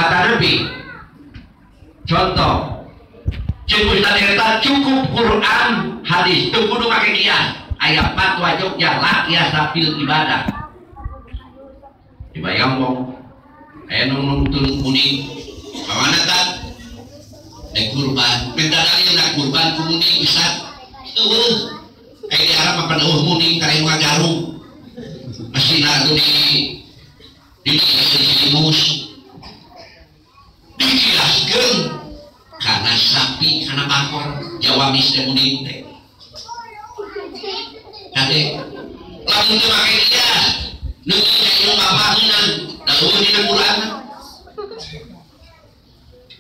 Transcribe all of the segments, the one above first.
Atanapi contoh ceuk Ustaz eta cukup Quran hadis teu kudu make kias. Aya fatwa Jogja la kiasa fil ibadah. Dibayang bong aya nu nungtun kuning kamana tan dek kurban minta dalil nak kurban ku muning Ustaz eueuh aya di Arab mah eueuh muning karek ngagarung masina atuh di mus dikiaskeun kana sapi kana bakor jawamis teh muning teh kade lamun teu make kias nu teu bapak meunang da eueuh dina Quran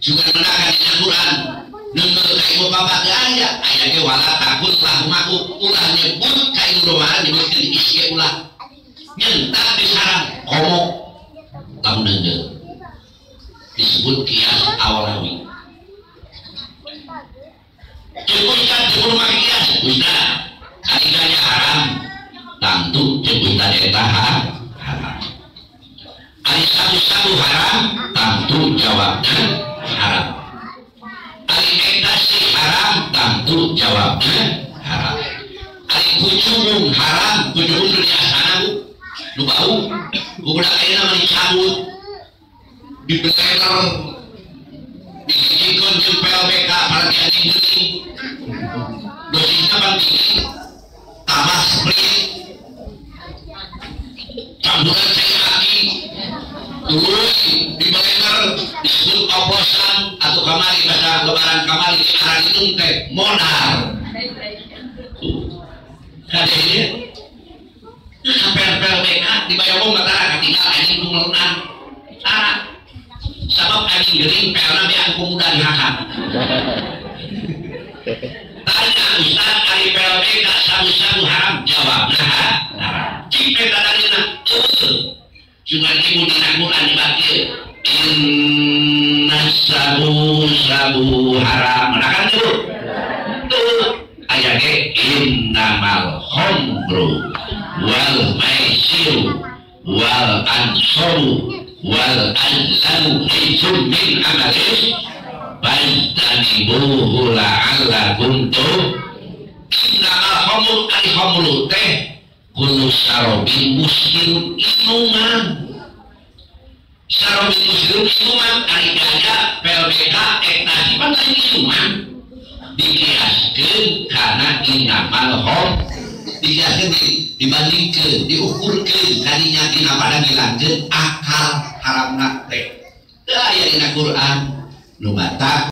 juga meunang dina Quran nu teu ka ibu bapak teu aya aya ge wala takut lahuma ulah nyebut ka ibu domba nyebutkeun isi ulah nyentak disarang komo lamun deungeun disebut kias awalawi. Ceuk Ustaz kudu make kias Ustaz kaidahnya haram tentu ceuk Ustaz eta haram. Ari sabu-sabu haram tentu jawabnya haram. Ari ekstasi haram tentu jawabnya haram. Ari kucubung haram kucubung nu diasana bu nu bau ku budak ayeuna mah dicabut dibelener dijikeun jeung PLBK parti anjing geuning dosisna pang tinggi tambah sprit campuran cai aki tuluy dibelener disebut oplosan atau kamari bahasa lebaran kamari arang indung teh modal kadenya sampai PLBK dibayar mah tara katinggal anjing nu melenang tara sabab anjing gering pelna beak pemuda dihakan. Tanya Ustaz ari PLBK sabu-sabu haram jawabna haram. Cik eta dalilna eueuh. Sugan ibu dina Quran dibakir inna sabu-sabu haram. Nah kan tuh tuh aya ge innamal khamru wal maisiru wal ansabu wal azlamu rijsun min amalis fajtanibuhu la'allakum tuh. Innamal khamru ari khamru teh kullu syarabin muskirun inuman. Syarabin muskirun inuman ari ganja PLBK ekstasi pan lain inuman dikiaskeun kana innamal khamru dikiaskeun dibandingkeun diukurkeun kadinya dina pada ngilangkeun akal haramna teh teu aya dina Quran nu batak.